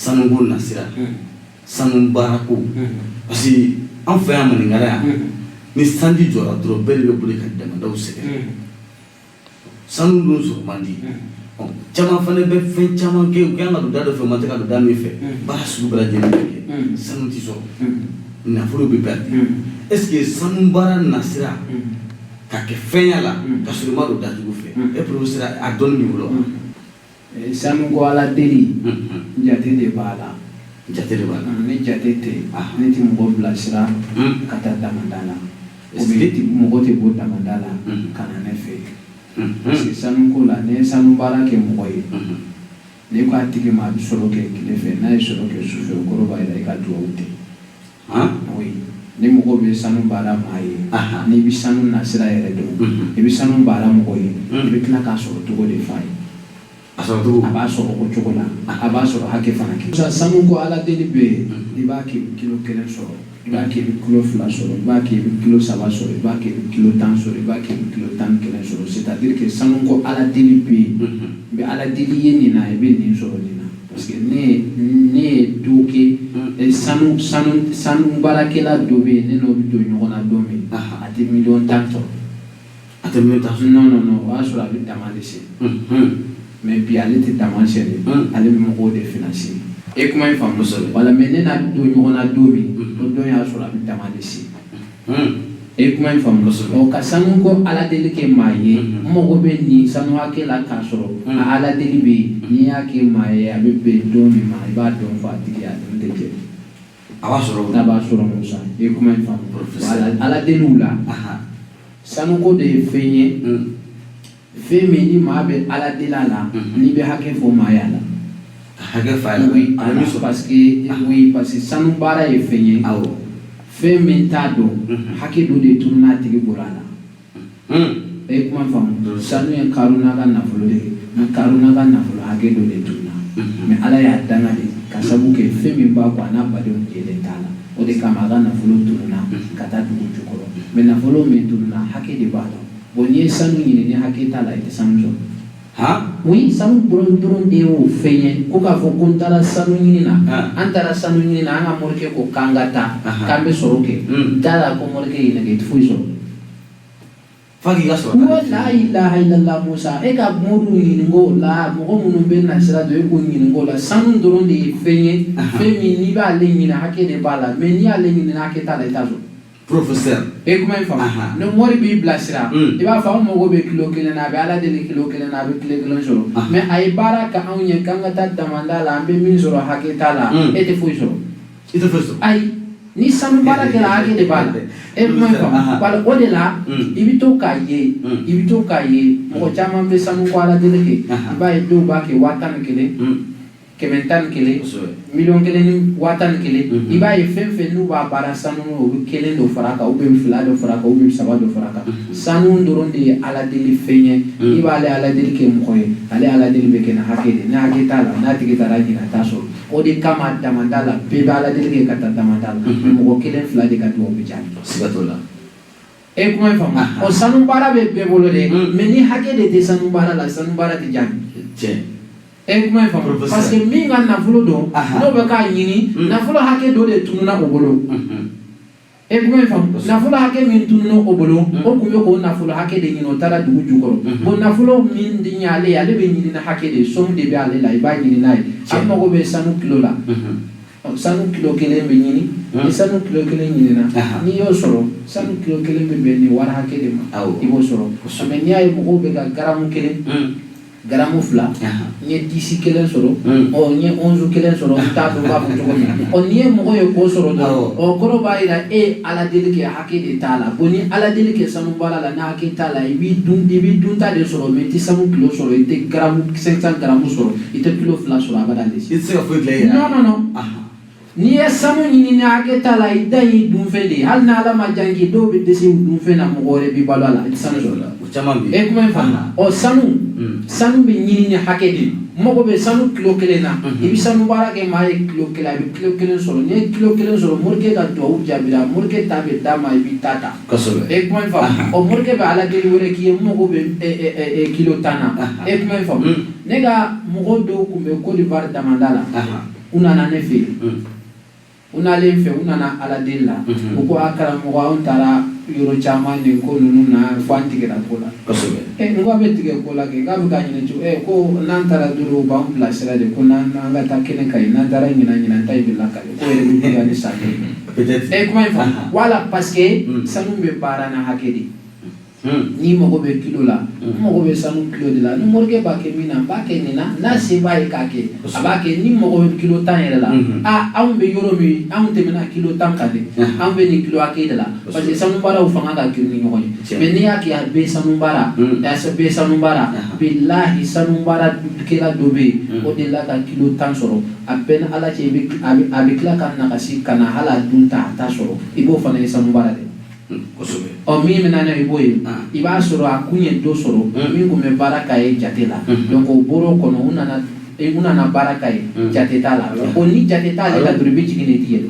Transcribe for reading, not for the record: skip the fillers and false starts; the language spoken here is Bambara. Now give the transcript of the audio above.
Sanuko nasira, sanu baarako, parce que an fɛ yan Maninkara yan, ni sanji jɔra dɔrɔn, bɛɛ de bɛ boli ka damadaw sɛgɛrɛ. Sanu dun sɔrɔ man di. Caman fana bɛ fɛn caman kɛ, u kan ka don da dɔ fɛ, u ma tɛ ka don da min fɛ. Baara sugu bɛɛ lajɛlen bɛ kɛ, sanu tɛ sɔrɔ, nafolo bɛ perdre. Est ce que sanu baara nasira ka kɛ fɛnya la ka sɔrɔ i ma don dajugu fɛ, e professeur, a dɔnni b'i bolo wa? Sanu ko Ala deli, jate de b'a la. Jate de b'a la. Ni jate tɛ, ne tɛ mɔgɔ bilasira ka taa damanda la, ou bien mɔgɔ tɛ bɔ damanda la ka na ne fɛ yen, parce que sanu ko la, n'i ye sanu baara kɛ mɔgɔ ye, n'i ko a tigi ma a bɛ sɔrɔ kɛ tile fɛ, n'a ye sɔrɔ kɛ su fɛ, o kɔrɔ b'a jira i ka duwawu tɛ. Oui, ni mɔgɔ bɛ sanu baara maa ye, n'i bɛ sanu nasira yɛrɛ dɔn, i bɛ sanu baara mɔgɔ ye, i bɛ tila k'a sɔrɔ cogo de f'a ye. A sɔrɔ cogo. A b'a sɔrɔ o cogo la, a b'a sɔrɔ hakɛ fana kɛ. Sanu ko Ala deli bɛ yen, i b'a kɛ i bɛ kilo 1 sɔrɔ, i b'a kɛ i bɛ kilo 2 sɔrɔ, i b'a kɛ i bɛ kilo 3 sɔrɔ, i b'a kɛ i bɛ kilo 10 sɔrɔ, i b'a kɛ i bɛ kilo 11 sɔrɔ. C'est à dire que sanu ko Ala deli bɛ yen, i bɛ Ala deli ye nin na, i bɛ nin sɔrɔ nin na, parce que ne ye dɔ kɛ, sanu baarakɛla dɔ bɛ yen, ne n'o bɛ don ɲɔgɔn na don min, a tɛ miliyɔn 10 sɔrɔ. A tɛ miliyɔn 10 sɔrɔ. Non, non, non, o y'a sɔrɔ a bɛ dama de sen. Mais bi ale tɛ dama sen dɛ, ale bɛ mɔgɔw de financer. E kuma in faamu? Wala, mais ne n'a don ɲɔgɔn na don min, o don y'a sɔrɔ a bɛ dama de sen. E kuma in faamu? Ɔ, ka sanu ko Ala deli kɛ maa ye, n mago bɛ nin sanu hakɛ la k'a sɔrɔ a Ala deli bɛ yen, n'i y'a kɛ maa ye, a bɛ bɛn don min ma, i b'a dɔn fɔ a tigi ye, a dun tɛ jɛ. A b'a sɔrɔ. N'a b'a sɔrɔ, Musa, i ye kuma in faamu? Wala, Ala deliw la, sanuko de ye fɛn ye, fɛn min ni maa bɛ Ala deli a la, n'i bɛ hakɛ fɔ maa ye a la. Hakɛ fa ye. Oui, a bɛ min sɔrɔ. Parce que, oui, parce que sanu baara ye fɛn ye, fɛn min t'a dɔn, hakɛ dɔ de tununa a tigi bolo a la. E ye kuma faamu? Sanu ye Karuna ka nafolo de ye, mais Karuna ka nafolo hakɛ dɔ de tununa, mais Ala y'a danga de ka sabu kɛ fɛn min b'a kɔ, a n'a badenw jɛlen t'a la. O de kama a ka nafolo tununa ka taa dugu jukɔrɔ. Mais nafolo min tununa, hakɛ de b'a la. Bon, n'i ye sanu ɲini, ni hakɛ t'a la, i tɛ sanu sɔrɔ. Oui, sanu dɔrɔn dɔrɔn de y'o fɛn ye ko k'a fɔ ko n taara sanu ɲini na, an taara sanu ɲini na, an ka morikɛ ko k'an ka taa, k'an bɛ sɔrɔ kɛ. N t'a la ko morikɛ y'i nɛgɛ, i tɛ foyi sɔrɔ. F'a k'i ka sɔrɔ. Ko la ilaha illallah. Musa, e ka moriw ɲininka o la, mɔgɔ minnu bɛ na sira dɔn, e k'o ɲininka o la. Sanu dɔrɔn de ye fɛn ye, fɛn min n'i b'ale ɲini, hakɛ de b'a la. Mais n'i y'ale ɲini, hakɛ t'a la, i t'a sɔrɔ. Professeur. E kuma in faamu? Ni mori b'i bilasira, i b'a fɔ an mago bɛ kilo 1 na, a bɛ Ala deli kilo 1 na, a bɛ kilo 1 sɔrɔ. Mais a ye baara kɛ anw ye k'an ka taa damanda la, an bɛ min sɔrɔ, hakɛ t'a la, e tɛ foyi sɔrɔ. I tɛ foyi sɔrɔ. Ayi, ni sanu baara kɛra, hakɛ de b'a la. E kuma in faamu? Wala, o de la i bɛ to k'a ye, i bɛ to k'a ye, mɔgɔ caman bɛ sanu ko Ala deli kɛ. I b'a ye dɔw b'a kɛ 11 000, 111 000, 1,011 000. I b'a ye fɛn fɛn n'u b'a baara sanu, u bɛ kelen dɔ fara a kan, ou bien fila dɔ fara a kan, ou bien saba dɔ fara a kan. Sanu dɔrɔn de ye Ala deli fɛn ye. I b'ale Ala deli kɛ mɔgɔ ye, ale Ala deli bɛ kɛ ni hakɛ de. Ni hakɛ t'a la, n'a tigi taara ɲini, a t'a sɔrɔ. O de kama damanda la, bɛɛ bɛ Ala deli kɛ ka taa damanda la, mais mɔgɔ kelen fila de ka duwawu bɛ jaabi. Siga t'o la. E kuma in faamu? O sanu baara bɛ bɛɛ bolo dɛ, mais ni hakɛ de tɛ sanu baara la, sanu baara tɛ jaabi. E kuma in faamu? Parce que min ka nafolo don, n'o bɛ k'a ɲini, nafolo hakɛ dɔ de tununa o bolo. E kuma in faamu? Nafolo hakɛ min tununa o bolo, o tun bɛ k'o nafolo hakɛ de ɲini, o taara dugu jukɔrɔ. Bon, nafolo min di ɲɛ ale ye, ale bɛ ɲini ni hakɛ de ye, somme de bɛ ale la, i b'a ɲini n'a ye. A mago bɛ sanu kilo la, sanu kilo 1 bɛ ɲini. Ni sanu kilo 1 ɲinina, n'i y'o sɔrɔ, sanu kilo 1 bɛ bɛn nin wari hakɛ de ma, i b'o sɔrɔ. Mais n'i y'a ye mɔgɔw bɛ ka garamu 1, garamu 2, n ye disi 1 sɔrɔ, ɔ, n ye once 1 sɔrɔ, n t'a dɔn n b'a fɔ cogo min. Ɔ, n'i ye mɔgɔ ye k'o sɔrɔ dɔrɔn, ɔ, kɔrɔ b'a jira e ye Ala deli kɛ, hakɛ de t'a la. Bon, ni Ala deli kɛ sanu baara la, ni hakɛ t'a la, i b'i dunta de sɔrɔ, mais i tɛ sanu kilo sɔrɔ, i tɛ garamu 500 garamu sɔrɔ, i tɛ kilo 2 sɔrɔ abada. I tɛ se ka foyi dilan i yɛrɛ ye. Non, non, non. N'i ye sanu ɲini ni hakɛ t'a la, i da y'i dunfɛn de ye. Hali ni Ala ma jan k'i, dɔw bɛ dɛsɛ u dunfɛn na, mɔgɔ wɛrɛ b'i balo a la, i tɛ sanu sɔrɔ. O caman bɛ yen. E kuma in faamu? Ɔ, sanu bɛ ɲini ni hakɛ de ye. N mago bɛ sanu kilo 1 na, i bɛ sanu baara kɛ maa ye kilo 1, a bɛ kilo 1 sɔrɔ. N'i ye kilo 1 sɔrɔ, morikɛ ka duwawu jaabira, morikɛ ta bɛ d'a ma, i b'i ta ta. E kuma in faamu? Ɔ, morikɛ bɛ Ala deli wɛrɛ k'i ye, n mago bɛ kilo 10 na. E kuma in faamu? Ne ka mɔgɔ dɔw tun bɛ Côte d'Ivoire damanda la. U nana ne fɛ yen. U nalen fɛ, u nana Ala deli la. U ko: a karamɔgɔ, anw taara yɔrɔ caman nin ko ninnu na, fo an tigɛra ko la. N ko a bɛ tigɛ ko la kɛ, k'a bɛ ka ɲinɛ cogo? Ko n'an taara dɔrɔn, u b'an bilasira de, ko n'an an ka taa kɛnɛ kan yen, n'an taara ɲinan, ɲinan ta in bɛ lakale, ko yɛrɛ bɛ juguya ni san kelen. Kuma in faamu, voilà, parce que sanu bɛ baara na hakɛ de. N'i mago bɛ kilo la, n mago bɛ sanu kilo de la, ni morikɛ b'a kɛ min na, n b'a kɛ nin na, n'a se b'a ye k'a kɛ, a b'a kɛ. Ni mago bɛ kilo 10 yɛrɛ la, a anw bɛ yɔrɔ min, anw tɛmɛna kilo 10 kan dɛ, anw bɛ nin kilo hakɛ de la, parce que sanu baaraw fanga ka girin ni ɲɔgɔn ye. Mais n'i y'a kɛ a bɛɛ sanu baara, a bɛɛ sanu baara, bilahi, sanu baara kɛla dɔ bɛ yen, o delila ka kilo 10 sɔrɔ, a bɛɛ ni Ala cɛ, i bɛ a bɛ tila ka nagasi ka na, hali a dun ta, a t'a sɔrɔ. I b'o fana ye sanu baara dɛ. Ɔ, min bɛ na n'a ye, i b'o ye, i b'a sɔrɔ a kun ye dɔ sɔrɔ min kun bɛ baara k'a ye jate la. Donc o bɔr'o kɔnɔ, u nana baara k'a ye, jate t'a la. O ni jate t'ale la dɔrɔn, i bɛ jigin de, i tɛ yɛlɛ.